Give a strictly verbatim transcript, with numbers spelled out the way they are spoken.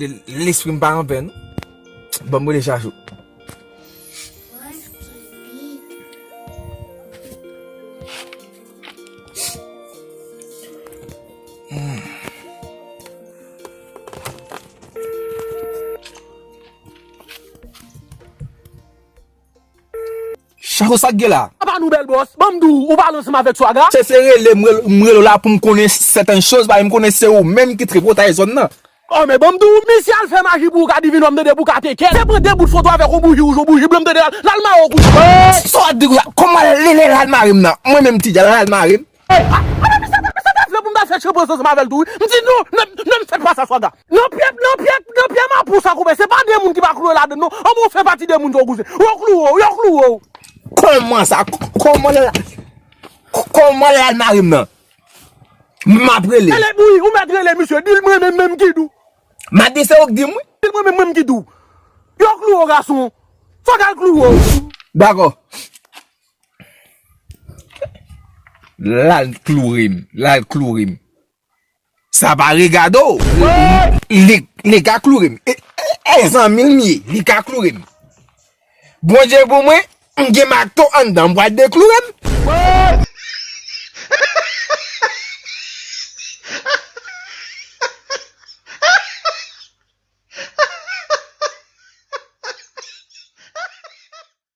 Lespri m pa anpè, non. Ban m rele Chachou. Chachou, sa k gen la? Apa nou bèl bòs? Ban m di w, ou pale ansanm avèk Swaga? Se, se rele m, rele, m rele w la pou m konnen sèten choz, paske m konnen se ou menm ki tripotay zòn nan. Oh, men ban m di w, misye al fè maji pou ou ka divine, m tande pou w ka teke. Se pran de bout foto avèk yon bouji wouj, yon bouji blan, m tande l al, l al mare w kout. Sa w ap di konsa? Kòman li, li, l al mare m nan? Mwen menm, Ti Djal, l al mare m? Hey, a, a, misye te, misye te vle pou m ta fè chanpans ansanm avè l tou, wi. M di non, non, non, m fèt pa sa, Swaga. Nan pyè, nan pyè, nan pyè mapou sa koupe, se pa de moun ki pa kloure ladann, non. Anben, w fè pati de moun sa, kouzen. Yo kloure w, yo kloure w. Kòman sa? K-, kòman l, k-, kòman l al mare m nan? M ap rele. Rele, wi, ou mèt rele misye, di l mwen menm, menm ki di w. M a di se ou k di m, wi. Di l mwen menm, menm ki di w. Yo kloure w, gason. Fòk al kloure w. Dakò. L al kloure m, l al kloure m. Sa pa regade w. Li, li ka kloure m. E, e, e zanmi l m ye, li ka kloure m. Bondye pou mwen, m gen mato anndan, m pral dekloure m.